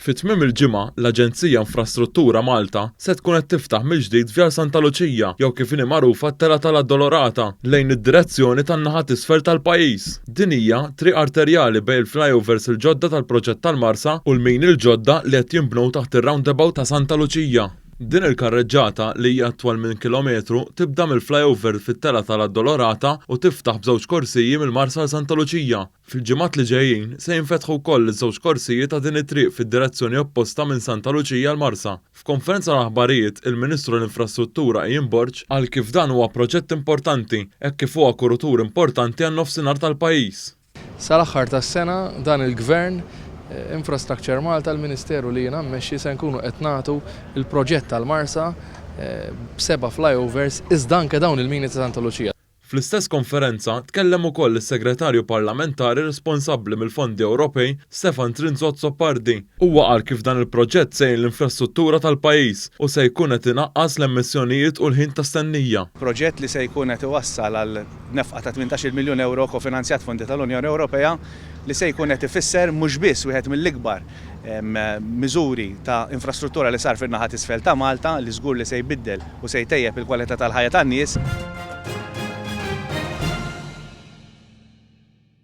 Fi tmiem il-ġimgħa, l-Aġenzija Infrastruttura Malta se tkun qed tiftaħ mill-ġdid Vjal Santa Luċija jew kif inhi magħrufa t-Telgħa tal-Addolorata lejn id-direzzjoni tan-naħa t'isfel tal-pajjiż. Din hija triq arterjali bejn il-flyovers il-ġodda tal-proġett tal-Marsa u l-mini l-ġodda li qed jinbnew taħt ir-roundabout ta' Santa Luċija. Din il-karreġġata, li hija itwal minn kilometru, tibda mill-flyover fit-Telgħa tal-Addolorata u tiftaħ b'żewġ korsiji mill-Marsa għal Santa Luċija. Fil-ġimgħat li ġejjin, se jinfetħu wkoll iż-żewġ korsiji ta' din it-triq fid-direzzjoni opposta minn Santa Luċija għall-Marsa. F'konferenza tal-aħbarijiet, il-Ministru għall-Infrastruttura Ian Borg qal kif dan huwa proġett importanti hekk kif huwa kurutur importanti għan-nofsinhar tal-pajjiż. Sal-aħħar tas-sena dan il-Gvern, Infrastructure Malta, l-Ministeru li jiena mmexxi se nkunu qed nagħtu l-proġett tal-Marsa b'seba' flyovers iżda anke dawn il-mini ta' Santa Luċija. Fl-istess konferenza tkellem ukoll is-Segretarju Parlamentari responsabbli mill-Fondi Ewropej Stefan Trinzo Azzopardi. Huwa qal kif dan il-proġett se jgħin l-infrastruttura tal-pajjiż u se jkun qed inaqqas l-emissjonijiet u l-ħin ta' stennija. Proġett li se jkun qed iwassal għal nefqa ta' 18-il miljun ewro kofinanzjat fondi tal-Unjoni Ewropea li se jkun qed ifisser mhux biss wieħed mill-ikbar miżuri ta' infrastruttura li sar fin-naħa t'isfel ta' Malta li żgur li se jbiddel u se jtejjeb il-kwalità tal-ħajja tan-nies.